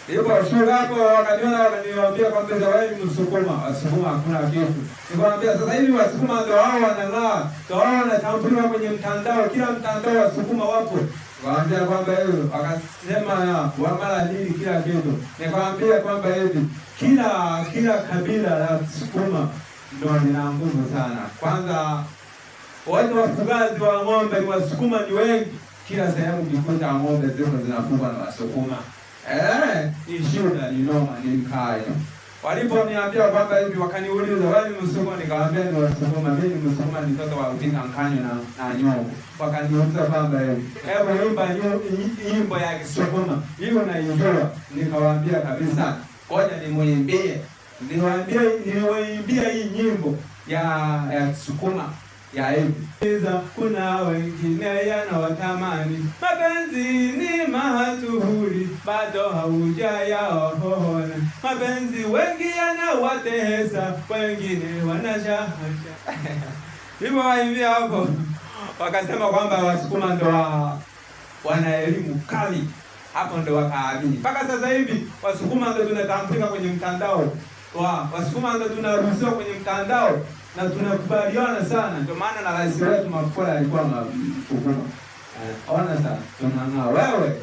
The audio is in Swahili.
Niliposhuka hapo wakaniona, wakaniambia kwamba wewe ni Msukuma, Wasukuma hakuna kitu. Nikamwambia sasa hivi Wasukuma ndio wao wanang'aa, ndio wao wanatambuliwa kwenye mtandao, kila mtandao Wasukuma wapo. Nikamwambia kwamba hivi, wakasema wa mara nini kila kitu. Nikamwambia kwamba hivi kila kabila la Sukuma ndio lina nguvu sana. Kwanza watu wafugaji wa ng'ombe ni Wasukuma ni wengi. Kila sehemu ukikuta ng'ombe ziko zinafugwa na Wasukuma. Ni shida, ni noma, ni mkayo. Waliponiambia kwamba hivi, wakaniuliza wewe ni Msukuma, nikamwambia ni Wasukuma, mimi ni Msukuma, ni mtoto wa Uvinga Nkanyo na Nyongo. Wakaniuliza kwamba hivi, hebu imba nyimbo ya Kisukuma, hiyo unaijua? Nikawaambia kabisa, ngoja nimuimbie. Niwaimbie hii nyimbo ya Kisukuma ya hivi. Kuna wengine yanawatamani, mapenzi ni mahatuhuri, bado haujayaona. Mapenzi wengi yanawatesa, wengine wanashahasha. Hivyo waimbia hapo, wakasema kwamba Wasukuma ndo wana elimu kali. Hapo ndo wakaamini. Mpaka sasa hivi Wasukuma ndo tunatambulika kwenye mtandao. Wasukuma ndo tunaruhusiwa kwenye mtandao na tunakubaliana sana. Ndio maana na rais wetu Magufuli alikuwa Msukuma. Ona sasa tunang'aa. Wewe